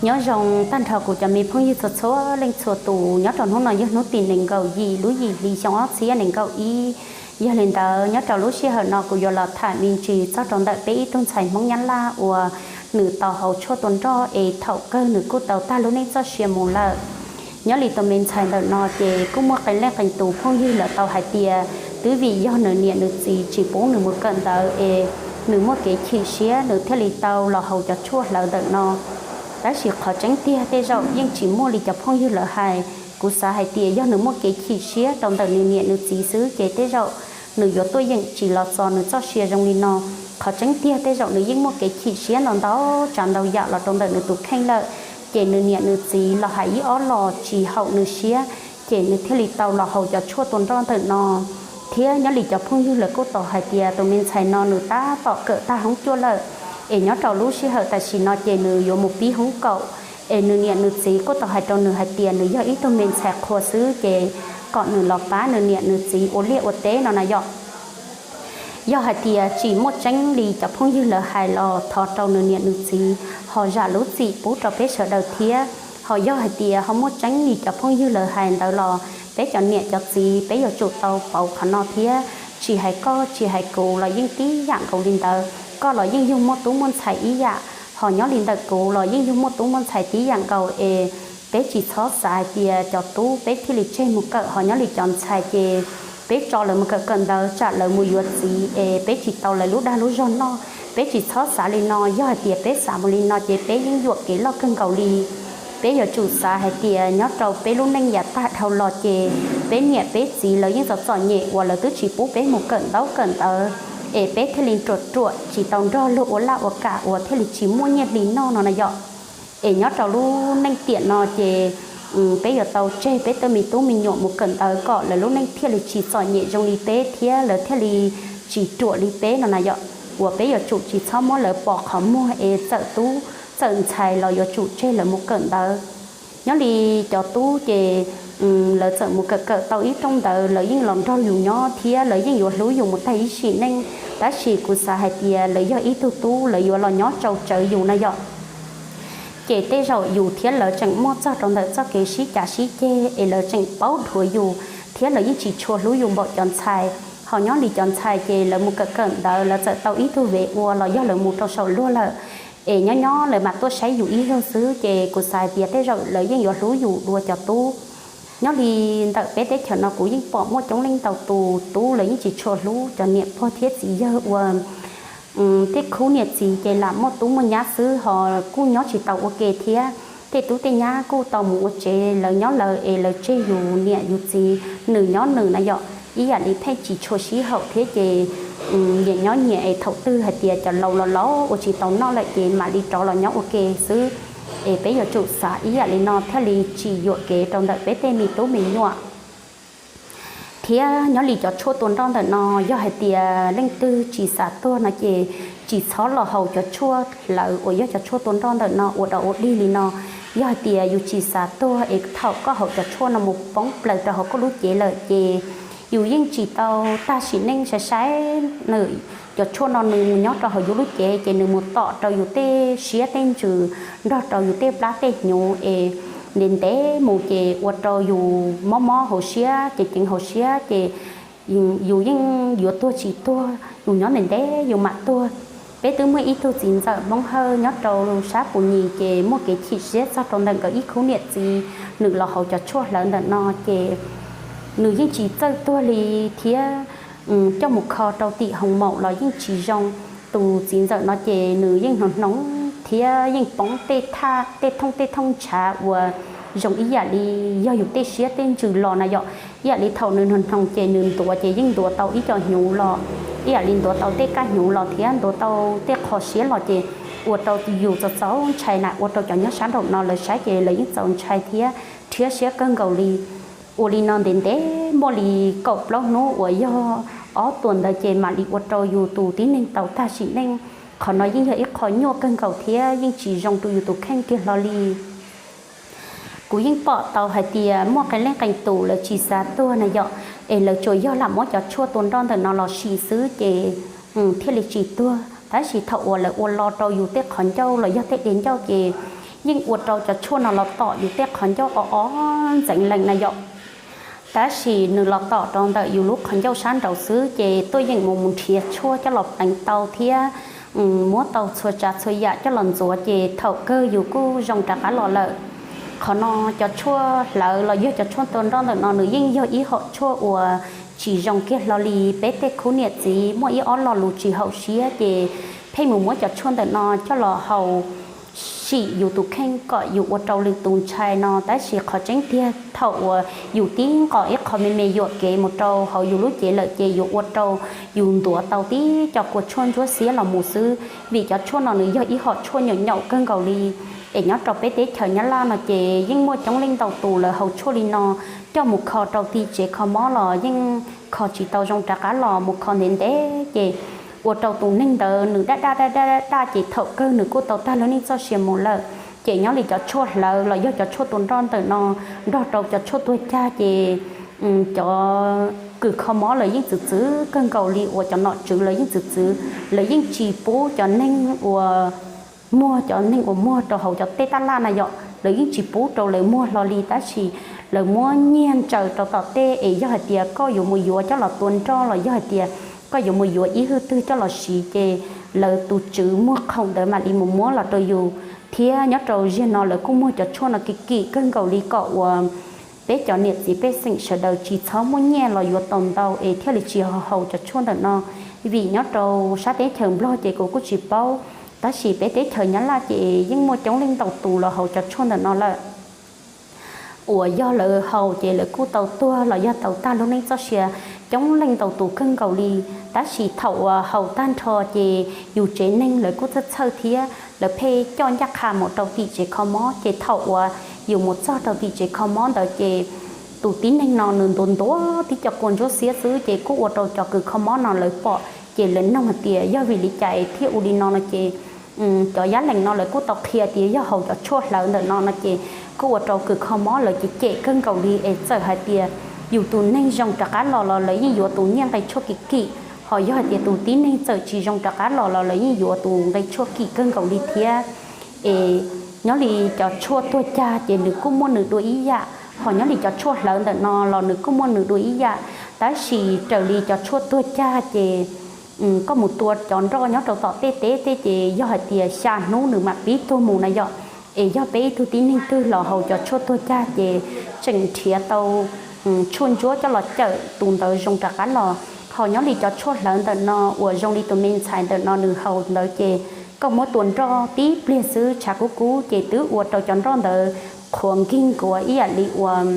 Nyob zoo tag nrho kuv cov me phooj ywg txhua txhua leej txhua tus, nyob rau hnub no yog hnub tim nees nkaum yim lub yim hli xyoo ob txhiab nees nkaum ib. Yog li ntawd nyob rau lub sij hawm no kuv yuav los tham me ntsis txog rau ntawm peb ib tug ntxhais Hmoob Nyab Laj uas nws tau haus tshuaj tua nroj es thaum kawg nws kuj tau tag lub neej txoj sia mus lawm. Nyob li tus me ntxhais ntawm no ces kuj muaj qee leej qee tus phooj ywg lawv tau hais tias twb vim yog nws niam nws txiv tsis pub nws mus kawm ntawv es nws muaj kev chim siab nws thiaj li tau los haus cov tshuaj hlawv ntawm no. Tab sis qhov tseeb tiag tej zaum yeej tsis muaj li cov phooj ywg lawv hais. Kuv xav hais tias yog nws muaj kev chim siab rau ntawm nws niam nws txiv xwb ces tej zaum nws yuav tuaj yeem tsis los txog nws txoj sia zoo li no. Qhov tseeb tiag tej zaum nws yeej muaj kev chim siab ntau ntau tsav ntau yam los rau ntawm nws tus kheej lawm, ces nws niam nws txiv los hais ib ob los tsis haum nws siab, ces nws thiaj li tau los haus cov tshuaj tua nroj ntawm no. Thiab nyob li cov phooj ywg lawv kuj tau hais tias tus me ntxhais no nws tab tom kawm tag hoob cuaj lawm, es nyob rau lub sij hawm tam sim no ces nws yuav mus pib hoob kaum, es nws niam nws txiv kuj tau hais rau nws hais tias nws yog ib tug me ntxhais qhua xwb ces kom nws los pab nws niam nws txiv ua liaj ua teb no na yom. Yog hais tias tsis muaj tseeb li cov phooj ywg lawv hais los thov rau nws niam nws txiv ho zam lub txim pub rau peb sawv daws thiab. Ho yog hais tias ho muaj tseeb li cov phooj ywg lawv hais ntawd los peb cov niam cov txiv peb yuav tsum tau pauv qhov no thiab. Tsis hais koj tsis hais kuv los yeej tib yam nkaus li ntawd, koj los yeej yug muaj tub muaj ntxhais ib yam, ho nyob li ntawm kuv los yeej yug muaj tub muaj ntxhais tib yam nkaus es peb tsis txhob xav hais tias cov tub peb thiaj li tseg mus kawm, ho nyob li cov ntxhais ces peb tso lawv mus kawm kawm ntawv tsam lawv mus yuav txiv es peb tsis tau lawv lub dag lub zog noj. Peb tsis txhob xav li no, yog hais tias peb xav mus li no ces peb yeej yuam kev loj kawg nkaus li. Peb yuav tsum xav hais tias nyob rau peb lub neej yav tag dhau los ces peb niam peb txiv lawv yeej txom txom nyem uas lawv twb tsis pub peb mus kawm ntaub kawm ntawv, es peb thiaj li ruam ruam tsis tau nrog luag ua laj ua kam uas thiaj li tsis muaj nyiaj hli noj no na yom. Es nyob rau lub neej tiam no ces peb yuav tau tseg peb tej me tub me nyuam mus kawm ntawv kom lawv lub neej thiaj li tsis txom nyem zoo li peb thiab lawv thiaj li tsis ruam li peb no na yom. Uas peb yuav tsum tsis txhob muab lawv pos qhov muag es txawm tub txawm ntxhais los yuav tsum tseg lawv mus kawm ntawv. Nyob li cov tub ces lawv txawm mus kawm kawm tau ib rooj ntawd lawv yeej los nrog yus nyob thiab lawv yeej yuav hlub yus mus tag ib sim neej. Tab sis kuv xav hais tias lawv yog ib tug tub lawv yuav los nyob tsau tsawv yus na yom. Ces tej zaum yus thiab lawv tseem muaj txog rau ntawm txoj kev sib cav sib ceg es lawv tseem paub dhuav yus thiab lawv yeej tsis tshua hlub yus npaum cov ntxhais. Ho nyob li cov ntxhais ces lawv mus kawm kawm ntawv lawv txawm tau ib tug vev ua los yog lawv mus rau saum luag lawm, es nyob nyob lawv mam tuaj saib yus ib zaug xwb ces kuv xav hais tias tej zaum lawv yeej yuav hlub yus dua cov tub. Nyob li ntawm peb teb chaws no kuv yeej pom muaj coob leej ntau tus tub lawv yeej tsis tshua hlub cov niam pog thiab txiv yawg uas tej khub niam txiv ces lam muaj tub muaj nyab xwb ho kuj nyob tsis tau ua ke thiab. Tej tub tej nyab kuj tau mus ua tsev lawv nyob lawv es lawv tseg yus niam yus txiv nws nyob nws na yom. Ib yam li pheej tsis tshua sib haum thiab ces nyias nyob nyias es thaum twg hais tias cov laus los laus ua tsis tau noj lawm ces mam li rov los nyob ua ke xwb. Es peb yuav tsum xav ib yam li no thiaj li tsis yuam kev rau ntawm peb tej me tub me nyuam. Thiab nyob li cov tshuaj tua nroj ntawm no, yog hais tias leej twg tsis xav tuag no ces tsis txhob los haus cov tshuaj hlawv uas yog cov tshuaj tua nroj ntawm no ua dog ua dig li no. Yog hais tias yus tsis xav tuag es thaum koj haus cov tshuaj no mus poob plaws rau hauv koj lub cev lawm ces yus yeej tsis tau tag sim neej sai sai. Nws cov tshuaj no nws mus nyob rau hauv yus lub cev ces nws mus tom rau yus tej siab tej ntsws nrog rau yus tej plab tej hnyuv es ntev ntev mus ces ua rau yus mob mob hauv siab ces ceev hauv siab ces yus yeej yuav tuag tsis tuag, yus nyob ntev ntev yus mam tuag. Peb twb muaj ib tug txiv ntxawm Hmoob Hawj nyob rau sab Pus Nyis ces muaj kev chim siab txog rau ntawm nkawd ib khub niam txiv, nws los haus cov tshuaj hlawv ntawm no ces nws yeej tsis txawj tuag li thiab coj mus kho rau tim hoos maum los yeej tsis zoo. Tus txiv ntxawm no ces nws yeej hnoos hnoos thiab yeej poob tej thooj tej thooj ntshav uas zoo ib yam li yog yus tej siab tej ntsws los na yom. Ib yam li thaum nws hnoos hnoos ces nws ntuav ces yeej ntuav tau ib co hnyuv los, ib yam li ntuav tau tej kab hnyuv los thiab ntuav tau tej qho siab los ces ua rau yus txaus txaus ntshai na, ua rau cov nyob sab nraum no lawv saib ces lawv yeej txaus ntshai thiab rhiab siab kawg nkaus li. Ua li no ntev ntev muaj li kaum plaub hnub uas yog ob tuas ntawd ces mam li ua rau yus tus tib neeg tau tag sim neej. Qhov no yeej yog ib qho nyuaj kawg nkaus thiab yeej tsis zoo rau yus tus kheej kiag hlo li. Kuv yeej pom tau hais tias muaj qee leej qee tus lawv tsis xav tuag na yom, es lawv tsuas yog lam muab cov tshuaj tua nroj ntawm no los sim xwb ces thiaj li tsis tuag. Tab sis thaum uas lawv ua lo rau yus tej qhov ncauj los yog tej diav ncauj ces yeej ua rau cov tshuaj no los tom yus tej qhov ncauj o o ntxeev lees na yom. Tab sis nws los tom rau ntawm yus lub qhov ncauj sab nraud xwb ces tuaj yeem mus mus nrhiav tshuaj coj los pleev tau thiab muab tau txhua tsav txhua yam coj los ntxuav ces thaum kawg yus kuj zoo rov qab los lawm. Qhov no cov tshuaj hlawv los yog cov tshuaj tua nroj ntawm no nws yeej yog ib hom tshuaj uas tsis zoo kiag hlo li. Peb tej khub niam txiv muaj ib ob lo lus tsis haum siab ces pheej mus muab cov tshuaj ntawm no coj los haus sim yus tus kheej kom yus ua rau lwm tus ntshai no, tab sis qhov tseeb tiag thaum uas yus tib nqos ib qho me me yuam kev mus rau hauv yus lub cev lawm ces yuav ua rau yus ntuav tau tib co kua tshuaj ntsuab xiab los mus xwb. Vim cov tshuaj no nws yog ib hom tshuaj nyaum nyaum kawg nkaus li, es nyob rau peb teb chaws Nyab Laj no ces yeej muaj coob leej ntau tus lawv haus tshuaj li no coj mus kho rau tim tsev kho mob los yeej kho tsis tau zoo rov qab los, mus kho ntev ntev ces ua rau tus neeg ntawd nws daj daj daj daj daj ces thaum kawg nws kuj tau tag lub neej txoj sia mus lawm. Ces nyob li cov tshuaj hlawv los yog cov tshuaj tua nroj ntawm no nrog rau cov tshuaj tuag cag ces cov kws kho mob lawv yeej txwv txwv kawg nkaus li uas cov nom tswv lawv yeej txwv txwv, lawv yeej tsis pub cov neeg uas muag, cov neeg uas muag rau hauv cov tej taj laj na yom, lawv yeej tsis pub rau lawv muag hlo li, tab sis lawv muab nyiag ntsaws rau tom tej es yog hais tias koj yuav mus yuav coj los tua nroj los yog hais tias koj yuav mus yuav ib hwj twg coj los siv ces lawv tus tswv muag khoom ntawd mam li mus muab los rau yus. Thiab nyob rau ziag no lawv kuj muag cov tshuaj no kim kim kawg nkaus li kom uas peb cov niam txiv pej xeem sawv daws tsis txhob muaj nyiaj los yuav tau ntau es thiaj li tsis haus cov tshuaj ntawm no. Vim nyob rau sab teb chaws Nplog ces kuv kuj tsis paub, tab sis peb teb chaws Nyab Laj ces yeej muaj coob leej ntau tus los haus cov tshuaj ntawm no lawm. Uas yog lawv haus ces lawv kuj tau tuag los yog tau tag lub neej txoj sia coob leej ntau tus kawg nkaus li. Tab sis thaum uas haus tag nrho ces yus tsev neeg lawv kuj txhawj txhawj thiab lawv pheej coj ncaj qha mus rau tim tsev kho mob, ces thaum uas yus mus txog rau tim tsev kho mob ntawd ces tus tib neeg no nws ntuav ntuav tib co kua ntsuab xiab xwb ces kuj ua rau cov kws kho mob no lawv pom ces lawv nug hais tias yog vim li cas es thiaj ua li no no ces cov yab lees no lawv kuj tau qhia tias yog haus cov tshuaj hlawv ntawm no no ces kuj ua rau kws kho mob lawv cem cem kawg nkaus li es txawm hais tias yus tus neeg zoo rov qab los los lawv yeej yuav tus nyiaj nqe tshuaj kim kim, ho yog hais tias tus tib neeg txawm tsis zoo rov qab los los lawv yeej yuav tus nqe tshuaj kim kawg nkaus li thiab. Es nyob li cov tshuaj tuag cag ces nws kuj muaj nws dua ib yam, ho nyob li cov tshuaj hlawv ntawm no los nws kuj muaj nws dua ib yam, tab sis raws li cov tshuaj tuag cag ces koj mus tua cov nroj nyob rau tom tej teb tej ces yog hais tias xya hnub nws mam pib tuag mus na yom. Es yog peb ib tug tib neeg twg los haus cov tshuaj tuag cag ces tseem nrhiav tau tshuaj ntsuab coj los cawm tus ntawd zoo rov qab los. Ho nyob li cov tshuaj hlawv ntawm no uas zoo li tus me ntxhais ntawm no nws haus ntawd ces koj muab tua nroj tib pliag xwb tshav kub kub ces twb ua rau cov nroj ntawd qhuav nkig nkuav ib yam li uas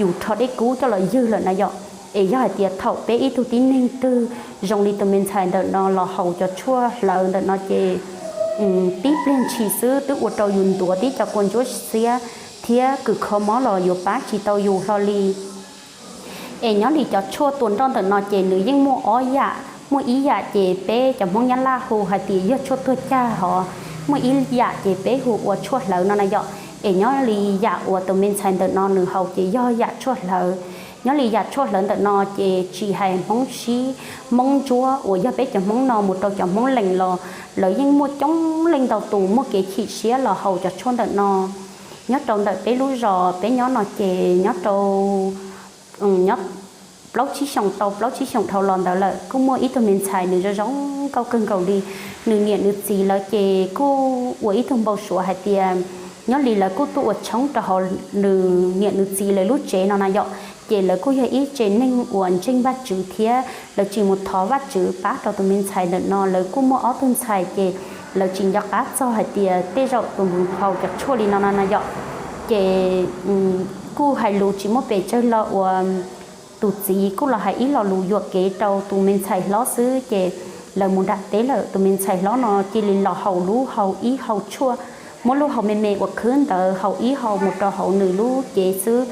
yus rho dej kub coj los ywg lawm na yom. Es yog hais tias thaum peb ib tug tib neeg twg zoo li tus me ntxhais ntawm no los haus cov tshuaj hlawv ntawm no ces tib pliag ntshis xwb twb ua rau yus ntuav tib co kua ntsuab xiab thiab kws kho mob los yuav pab tsis tau yus hlo li. Es nyob li cov tshuaj tua nroj ntawm no ces nws yeej muaj ob yam, muaj ib yam ces peb cov Hmoob Nyab Laj hu hais tias yog tshuaj tuag cag, ho muaj ib yam ces peb hu ua tshuaj hlawv no na yom. Es nyob li yam uas tus me ntxhais ntawm no nws haus ces yog yam tshuaj hlawv. Nyob li yam tshuaj hlawv ntawm no ces tsis hais Hmoob Sib, Hmoob Ntsuab uas yog peb cov Hmoob no mus rau cov Hmoob Lees los lawv yeej muaj coob leej ntau tus muaj kev chim siab los haus cov tshuaj ntawm no. Nyob rau ntawm peb lub zos peb nyob no ces nyob rau nyob plaub tsib xyoos tau plaub tsib xyoos dhau los ntawd lawm kuj muaj ib tug me ntxhais nws zoo zoo nkauj kawg nkaus li. Nws niam nws txiv lawv ces kuj ua ib tug npau suav hais tias nyob li lawv kuj tuaj ua tshoob rau hauv nws niam nws txiv lawv lub tsev no na yom. Ces lawv kuj yog ib tsev neeg uas ntseeg Vajtswv thiab lawv tsis mus thov Vajtswv pab rau tus me ntxhais ntawm no. Lawv kuj muaj ob tug ntxhais ces lawv tsis nco qab txog hais tias tej zaum tus mus haus cov tshuaj li no no na yom. Ces kuj hais lus tsis muaj pes tsawg lo uas tus txiv kuj los hais ib lo lus yuam kev rau tus me ntxhais hlob xwb ces lawv mus nram teb lawm. Tus me ntxhais hlob no cia li los haus lub hau ib hau tshuaj, muab lub hau me me uas khwb ntawd haus ib hau mus rau hauv nws lub cev xwb.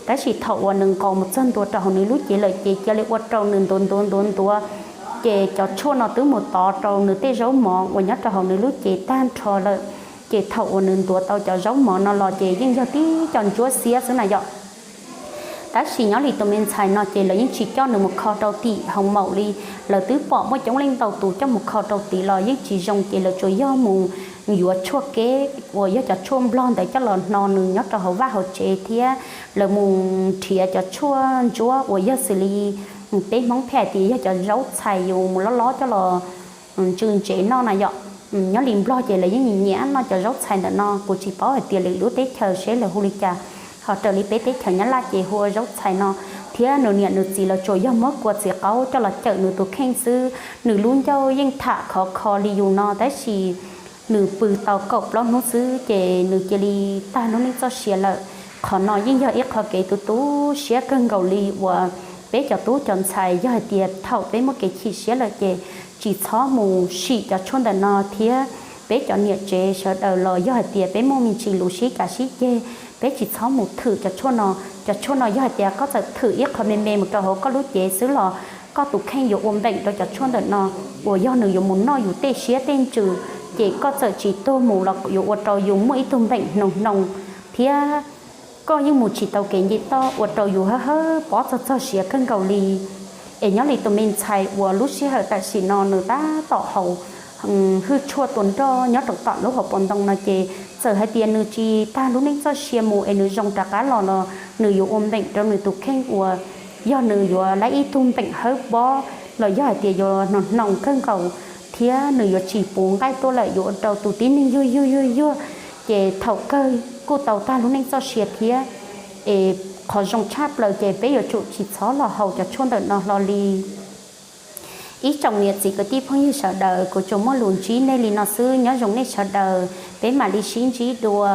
Tab sis thaum uas nws nqos mus txog ntua rau hauv nws lub cev lawm ces cia li ua rau nws ntuav ntuav ntuav ntuav, ces cov tshuaj no twb mus tov rau nws tej zaub mov uas nyob rau hauv nws lub cev tag nrho lawm. Ces thaum uas nws ntuav tau cov zaub mov no los ces yeej yog tib co ntsuab xiab xwb na yom. Tab sis nyob li tus me ntxhais no ces lawv yeej tsis coj nws mus kho rau tim hoo maum li. Lawv twb pom muaj coob leej ntau tus coj mus kho rau tid los yeej tsis zoo, ces lawv tsuas yog mus yuav tshuaj kev uas yog cov tshuaj nplog ntawd coj los hno nws nyob rau hauv vaj hauv tsev thiab lawv mus nrhiav cov tshuaj ntsuab uas yog xws li peb Hmoob pheej hais tias yog cov zaub txhais yus mus lob lob coj los ntsw ntsev noj na yom. Nyob li nplog ces lawv yeej nyiam noj cov zaub txhais ntawm no, kuv tsis paub hais tias lwm lub teb chaws seb lawv hu li cas, ho raws li peb teb chaws Nyab Laj ces hu ua zaub txhais no. Thiab nws niam nws txiv los tsuas yog muab kua txiv qaub coj los cawm nws tus kheej xwb. Nws lub ncauj yeej tham khov kho li yus no tab sis nws pw tau kaum plaub hnub xwb ces nws cia li tag lub neej txoj sia lawm. Qhov no yeej yog ib qho kev tu tu siab kawg nkaus li uas peb cov tub cov ntxhais yog hais tias thaum peb muaj kev chim siab lawm ces tsis txhob mus sim cov tshuaj ntawm no thiab peb cov niam tsev sawv daws los yog hais tias peb muaj me ntsis lus sib cav sib ceg, peb tsis txhob mus thwm cov tshuaj no. Cov tshuaj no yog hais tias koj txawm thwm ib qho me me mus rau hauv koj lub cev xwb los koj tus kheej yuav ua npeem rau cov tshuaj ntawm no uas yog nws yuav mus noj yus tej siab tej ntsws, ces koj txawm tsis tuag mus los yuav ua rau yus muaj ib tug npeem hnoos hnoos thiab koj yeej mus tsis tau kev nce toj ua rau yus hawb hawb pob txog txog siav kawg nkaus li. Es nyob li tus me ntxhais uas lub sij hawm tam sim no nws tab tom haus hwj tshuaj tua nroj nyob rau tom lub hauv paus ntoo no ces txawm hais tias nws tsis tag lub neej txoj sia mus es nws zoo rov qab los los nws yuav ua npeem rau nws tus kheej uas yog nws yuav laib ib tug npeem hawb pob los yog hais tias yuav hnoos hnoos kawg nkaus thiab nws yuav tsis puv nqaij tuaj lawm yuav ua rau tus tib neeg yuag yuag yuag yuag, ces thaum kawg kuj tau tag lub neej txoj sia thiab. Es qhov zoo tshaj plaws ces peb yuav tsum tsis txhob los haus cov tshuaj ntawm no hlo li. Ib tsoom niam txiv kwv tij phooj ywg sawv daws, kuv tsuas muaj lus ntsib nej li no xwb, nyob zoo nej sawv daws, peb mam li sib ntsib dua.